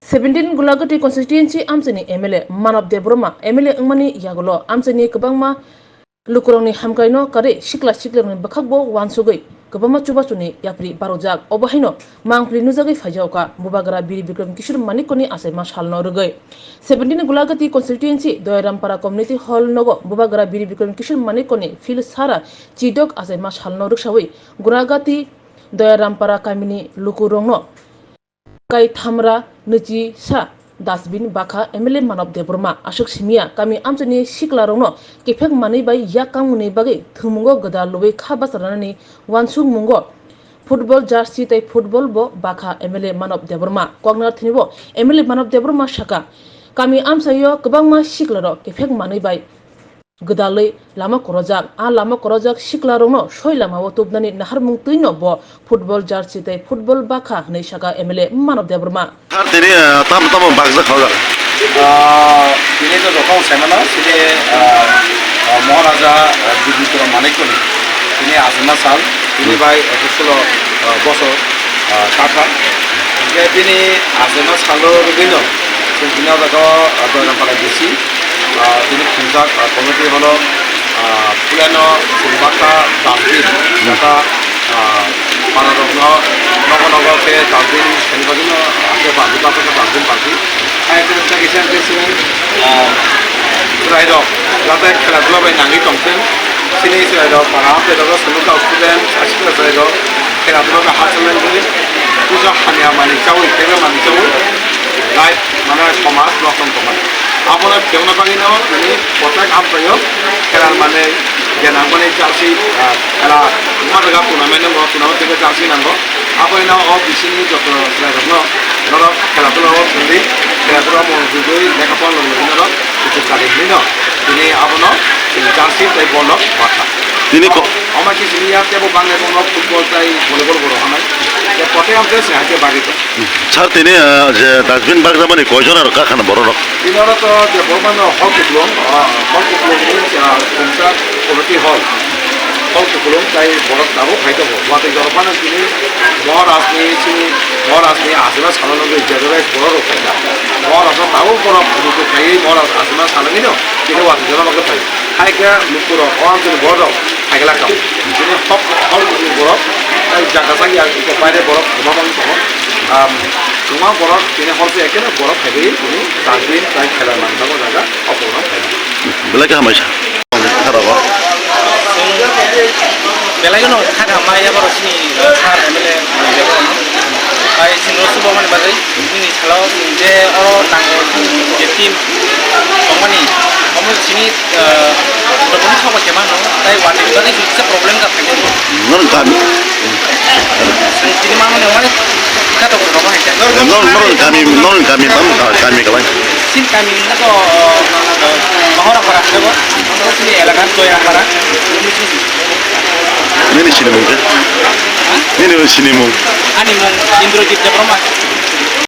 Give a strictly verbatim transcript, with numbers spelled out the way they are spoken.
Seventeen Gulagati constituency amchaini M L A Manob Debbarma M L A wngmani yagulo amchaini kwbangma lukurokni hamkraino karwi sikla siklirokni bwkhakbo uansugwi kwbangma chubachuni yapri barojak. Obo haino mangpili nujagwi phaijakha Bubagra Biri Bikram Kishore Manikkoni achaima salno rwgwi. Seventeen Gulagati constituency Doyarampara Community Hall nogo Bubagra Biri Bikram Kishore Manikkoni phil sara chidok achaima salno rwksawi Gulagati Doyarampara kamini lukurokno Kaithamra Nwichisa dustbin bakha M L A Manob Debbarma. Aswk simiya kami amchaini siklarokno kephek manwi bai yak kangmani bagwi thwngmungo gwdal lubui kha bachranani uansukmungo football jersey tei football bo bakha M L A Manob Debbarma. Koknathini bo M L A Manob Debbarma saka, kami amchaio kwbangma siklarok kephek manwi bai gwdalwi lama korojak. A lama korojak siklarokno soi lamao tubnani naharmung twino bo football jersey tei football bakha, hwnwi saka M L A Manob Debbarma. Sir, tini, ah, tamo tamo bakjak khaujak? Ah, tini to jokhon saimano, tini, ah, ah, Maharaja, ah, Bibikram Manikkoni, tini achaima sal, tini bai eksholo, ah, bosor, ah, katha. Hingke bini achaima salo rwgwino, chwng tini o jaga o, ah, Doyarampara D C, ah, bini khumjak, ah, committee holo, ah, puilano chwng bakha dustbin, bakha, ah, para rokno nogo nogo khe dustbin sani bagwino, ah, khe bagwi bakha khe dustbin bagwi. Hai khe kisa khe chini, ah, chwrairok jate khela dhula bai nangwi tongthwng. Chini chwrairok para amchairok swngo student, aswk chwrairok khela dhula bai hachal nangwi puja hamya manwi chawi, teibo manwi chawi. Life mane somaj nosto wng tongmani. Abono phiyokna bagwino tini kothai amchaio khela mane je nangmani jersey, ah, khela wngma jaga tournament nango, tournament twibo jersey nango. Abono o bisingni joto chwrairokno norok khela dhula o thwngwi, khela dhula o monojogwi lekha pora logwi norok kuchuk kari hinwi no tini abono jersey tei ball rok bakha. Tini ko- Omo khe sini ya tebo bangni bono football tei volleyball borok hanai. Kothai amchaio se hai khe bagwi tong. Sir, tini, ah, je dustbin bakjamani koijon aro kakhana bororok? Bini oro to je borok mano hor kuplung, ah, hor kuplung ni, ah, kumsa committee hall. Hor kuplung tai borok tabuk phai tongo. Watwi jorok phano tini Maharaj ni, chini Maharaj ni achaima salo nugwi je jora borok rok phai kha. Maharaj no tabuk borok muitu khaiwi Maharaj achaima salo nini tini watwi jorok phai. Hai khe lukurok, o amchaini borok rok. Phaikla kamo. Bini hok, hok ni borok, tai jaga sagi ya, iko baire borok, kwbangma wng tongo. Am, kwbangma borok, bini hor se ekeno borok phaiwi, bini dustbin, tai khela manjak o jaga, o borok phaiwi. Belai khe hamai sa. Khara ba. Belai no kha kha mai ya borok sini, sar M L A, borok no. Tai sini no subo mani bagwi, bini salo je oro nango je team tongmani, omo sini, eh, problem sabo khe mano, tai watwi bagwi kisa problem ka phai. Norok kami. Sini mano ne wani kato ko robo hai. Norok, norok kami, norok kami bam kami kalai. Sin kami na to, eh, Mahora para sabo, sini elaka to ya para. Nini sini mungkin. Nini sini mung. Ani mung Indrajit Debbarma.